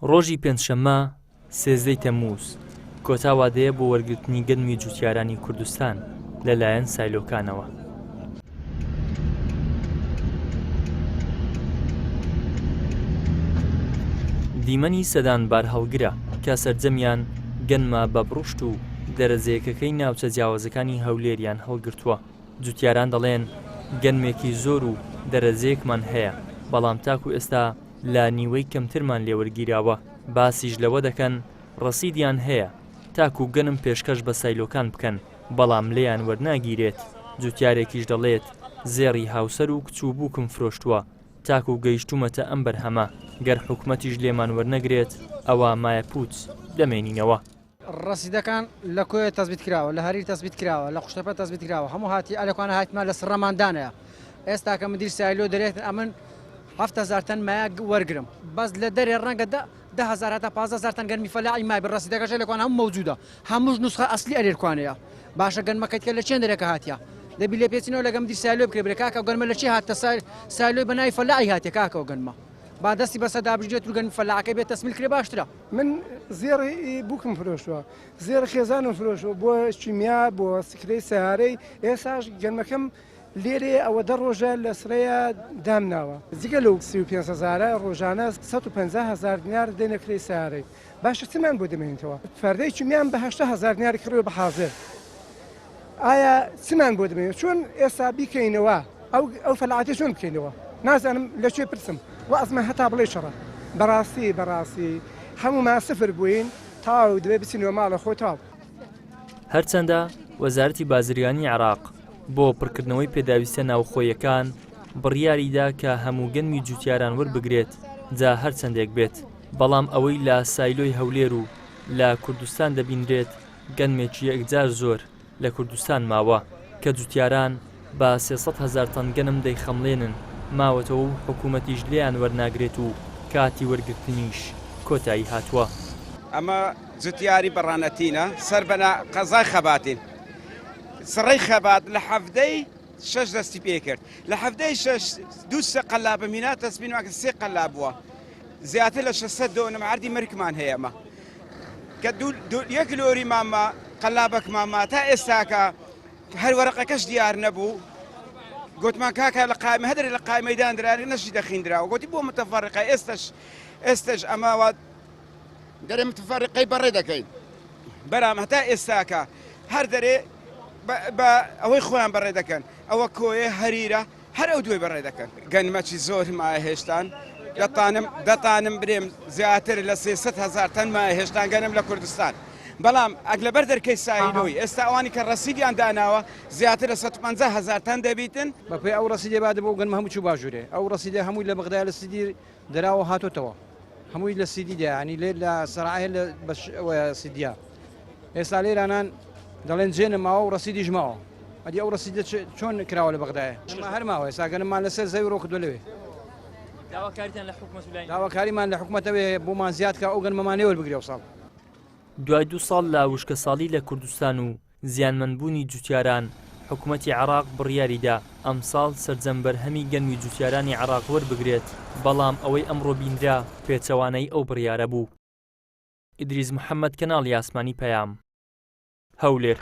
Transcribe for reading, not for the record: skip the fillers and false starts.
ڕۆژی پێنجشەممە سێزدەی تەمموز کۆتا وادەیە بۆ وەرگرتنی گەنمی جوتیارانی کوردستان لەلایەن سایلۆکانەوە. دیمەنی سەدان بارهەڵگرە کە سەرجەمیان گەنمە بە بڕشت و دەرەجەیەکەکەی ناوچە جیاوازەکانی هەولێریان هەڵگرتووە. جوتیاران دەڵێن گەنمێکی زۆر و دەرەجەیەکمان هەیە، بەڵام تاکو ئێستا لە نیوەی کەمترمان لێوەرگیراوە، باسیش لەوە دەکەن ڕەسیدیان هەیە تاکو گەنم پێشکەش بە سایلۆکان بکەن، بەڵام لێیان وەرناگیرێت، جوتیارێکیش دەڵێت زێڕی هاوسەر و کچ و بووکم فرۆشتووە تاکو گەیشتوومەتە ئەم بەرهەمە، گەر حکومەتیش لێمان وەرنەگرێت ئەوا مایەپووچ دەمێنینەوە. ڕەسیدەکان لە کۆیە تەسبیت کراوە، لە هەریر تەسبیت کراوە، لە قوشتەپە تەسبیت کراوە، هەموو هاتی ئەلەکانە هاتمان لە سڕەمان دانەیە. ئێستا کە مدیر سایلۆ دەرێتن ئەمن 7000 تەن مایە وەرگرم. بەس لە دەرێ ڕەنگە دە 10000 هەتا 15000 تەن گەنمی فەلاعی مای بێ ڕەسیدەکەش لەکوان هەموو مەوجودە. هەمووش نوسخە ئەسلی ئەرێرکوانەیە. باشە گەنمەکەی تکە لە چێن دەرێکە هاتیە؟ دەبی لێپێچینەوە لەگە مدیر سایلۆ بکرێ برێ کاکە گەنمە لە چێ هاتە سایلۆی بە ناوی فەلاعی هاتیە کاکە ئەو گەنمە. با دەستی بەسەر دابژێت و گەنمی فەلاعەکەی بێ تەسمیل کرێ باشترە. من زێڕی بووکم فرۆشتووە زێڕ خێزانم فرۆشتووە بۆ کیمیا بۆ سکرەی سەیارەی ئێساش گەنمەکەم لێرێ ئەوە دە ڕۆژە لە سرەیە دامناوە جگە لەو 35 هەزارە ڕۆژانە 150 هەزار دینار دێنە کرێی سەیارەی باشە چمان بۆ دەمێنێتەوە فەردەی کیمیام بە 80 هەزار دینار کڕیوە بە حازر ئایا چمان بۆ دەمێنێت چۆن ئێستا بیکەینەوە ئەو ئەو فەلاتە چۆن بکەینەوە نازانم لە کوێ پرسم وەزمان هەتا بڵێ شەڕە بەڕاستی بەڕاستی هەموومان سفر بووین تاو دەبێ بچینەوە ماڵە خۆ تاو. هەرچەندە وەزارەتی بازرگانی عێراق بۆ پڕکردنەوەی پێداویستیە ناوخۆییەکان بڕیاریدا کە هەموو گەنمی جوتیاران وەربگرێت جا هەرچەندێک بێت، بەڵام ئەوەی لە سایلۆی هەولێر و لە کوردستان دەبینرێت گەنمێکی یەکجار زۆر لە کوردستان ماوە کە جوتیاران بە 300 هەزار تەن گەنم دەیخەمڵێنن ماوەتەوە و حکوومەتیش لێیان وەرناگرێت و کاتی وەرگرتنیش کۆتایی هاتووە. ئەمە جوتیاری بەڕانەتینە سەر بە قەزای خەباتین. سڕەی خەبات لە حەڤدەی شەش دەستی پێ کرد. لە حەڤدەی شەش دوو سێ قەلابم هینا تەسبینمان کرد سێ قەلاب بووە. زیاتر لە 600 دۆنم عەردی مەرگمان هەیە ئەمە. کە دوو یەک لۆری مامە قەلابەکمان ما تا ئێستاکە هەر وەرەقەکەش دیار نەبوو گوتمان کاکە لە قایمە هەدرێ لە قایمەی داندرا نەشی دەخیندراوە گوتی بۆ متەفەڕقە ئێستش ئێستش ئەمە وا دەرێ متفەرقەی بەڕێ دەکەین بەرام هەتا ئێستاکە هەر دەرێ بە ئەوەی خۆیان بەڕێ دەکەن ئەوە کۆیە هەریرە هەر ئەو دوێ بەڕێ دەکەن. گەنمەکی زۆر مایە هێشتان دەتانم دەتانم برێم زیاتر لە 300 هەزار تەن مایە هێشتان گەنم لە کوردستان بەڵام ئەگ لەبەر دەرکەی سایلۆی ئێستا ئەوانی کە ڕەسیدیان داناوە زیاتر لە 150 هەزار تەن دەبیتن. بەپێی ئەو ڕەسیدەی با دەبوو گەنم هەموو چوو باژوورێ ئەو ڕەسیدە هەمووی لە بەغدایە لە سیدی دراوە هاتۆتەوە هەمووی لە سیدی دا ینی لێ لە سەرعە لە بەش سیدیا ئێستا لێرانان دەڵێن جێ نەماوە و ڕەسیدیش ماوە ئەدی ئەو ڕەسیدە چۆن کراوە لە بەغدایە هەر ماوە ئێستا گەنممان لەسەر زەوی ڕۆ کردوە لەوێ داواکاریتان لە حکومەت و لای داواکاریمان لە حکومەتەوەی هەیە بۆمان زیاد کە ئەو گەنمەمان لێ وەربگرێ ئەو ساڵ. دوای دوو ساڵ لە وشکەساڵی لە کوردستان و زیانمەندبوونی جوتیاران، حکومەتی عێراق بڕیاریدا ئەمساڵ سەرجەم بەرهەمی گەنمی جوتیارانی عێراق وەربگرێت، بەڵام ئەوەی ئەمڕۆ بینرا پێچەوانەی ئەو بڕیارە بوو. ئیدریس محەمەد کەناڵی ئاسمانی پەیام، هەولێر.